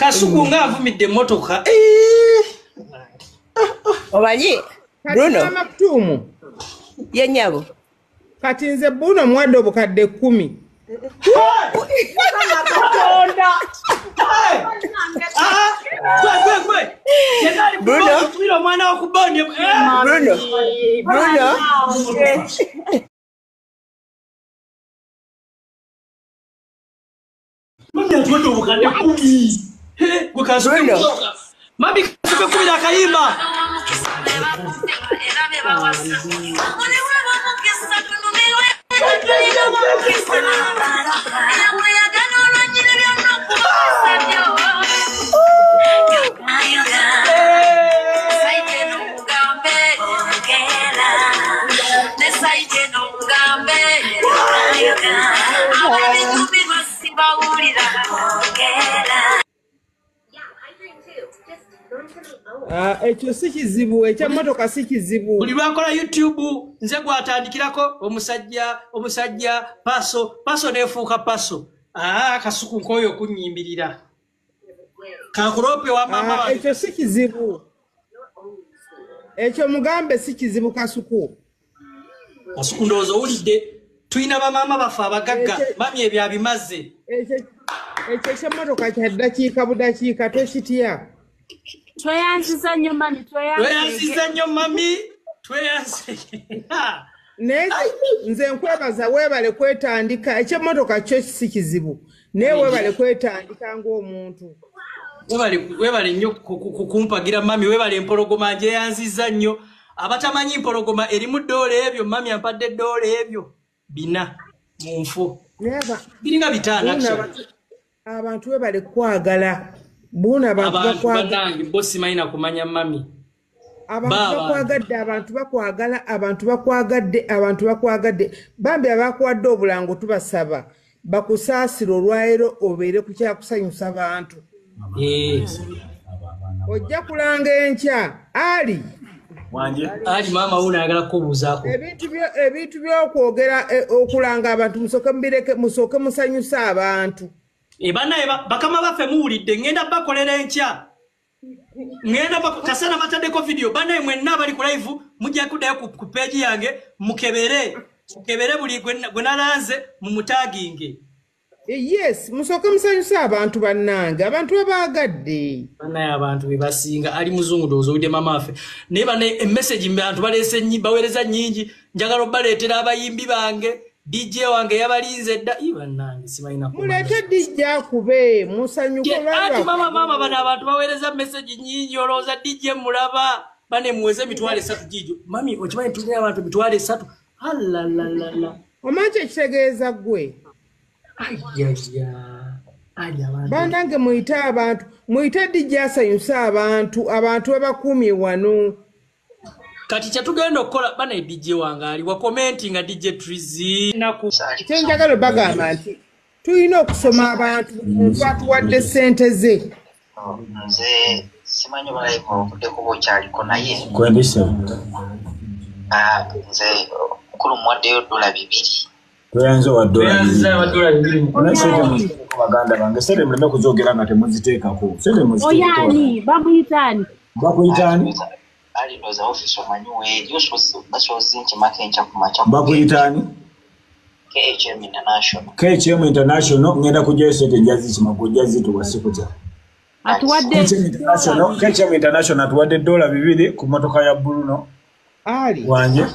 Kasuku ng'avumidde emmotoka. Omanyi Bruno Maktumu ye nnyabo. Kati nze Bruno muwadde obukadde 10. Katonda. Bruno omwana wa kubonye. Bruno. Bruno. Mami atuwadde obukadde 10. Gwe Kasuku. Mami Kasuku kubira akayimba. Ekyo si kizibu, eky'emmotoka si kizibu. Buli lwakola YouTube nze gwatandikirako omusajja paso neefuuka paso. Kasuku nkooyo okunnyimbirira. Kakulope wa mama. Ekyo si kizibu. Ekyo mugambe si kizibu Kasuku. Kasuku ndowooza owulidde tulina bamaama baffe abagagga mami ebyo abimaze. Ekyo eky'emmotoka kya ddakiika budakiika tokitya. Tweyanziza nnyo mami, tweyanziza nnyo mami, tweyanziza. Naye nze nkwebaza weebale kwetandika, eky'emmotoka kyo si kizibu, naye weebale kwetandika ng'omuntu. Weebale nnyo kumpagira mami, weebale empologoma njeyanziza nnyo. Abatamanyi empologoma erimu ddoola ebyo, mami ampadde ddoola ebyo 4 mu nfu. Biringa 5 actually. Abantu weebale kwagala. Buna abantu bakwagadde bo simanyi kumanya mami. Abantu bakwagadde, abantu bakwagala, abantu bakwagadde, abantu bakwagadde. Bambi abakuwadde obulango tubasaba bakusaasire olwaleero obeere ku kyakusanyusa bantu. Ojja kulanga enkya. Ali wanje Ali mama wuno ayagala kubuuzaako. Ebintu by'okwogera okulanga abantu musooke mubireke, musooke musanyuse abantu. Banaye bakama baffe muwulidde ngenda bakolera enkya. Ngenda kasana bataddeko video banaye mwenna bali ku live mujja kuddayo ku page yange mukebere. Mukebere buli gwe nalanze mumutaginge. Yes, musooke musanyuse abantu bannange, abantu babaagadde. Banaye abantu be basinga ali muzungu ndowooza owulidde mama waffe. Naye banaye emessage abantu baleese baweereza nnyingi, njagala obbaleetera abayimbi bange. DJ wange yabalinze dda bannange simanyi mulete DJ akube musanyuke. Ati mama bano abantu baweereza message nnyingi olowooza DJ mulaba bane muweze 300 gijo. Mami okimanyi tulina abantu 300. Alalalala. Omanyi ekitegeeza ggwe. Ayaya. Bannange muyite abantu, muyite DJ asanyuse abantu, abantu babakuumye wano. Kati kyatugenda okukola bana DJ wange ali wa commenting nga DJ Trizi. Kyenjagala bagamba nti tulina okusoma abantu omuntu atuwadde ssente ze. Nze simanyi oba live ovudde kuba okyaliko naye. Nze mukulu muwaddeyo $2. Tweyanze wa $2. Baganda bange ssente muleme kuzoogera nga temuziteekako. Ssente muziteekako. Oyani bamuyitaani? Bakuyitaani? Ali ndoza office omanyi weeri basoboze nkimako enkya ku makya. Bakuyitaani? KHM International. KHM International ngenda kujjayo ssente nja zikima gwe zituwa sikutya. Atuwadde KHM International atuwadde $2 ku mmotoka ya Bruno. Ali wanje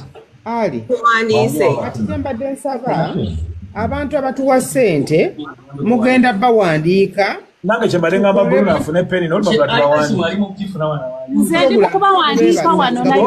Ali tuwandiise. Kati kye mbadde nsaba abantu abatuwa ssente mugenda bawandiika. Nange kye mbadde ngamba Bruno afune peni n'olupapula tubawandiike. Nze ndi mu kubawandiika wano naye.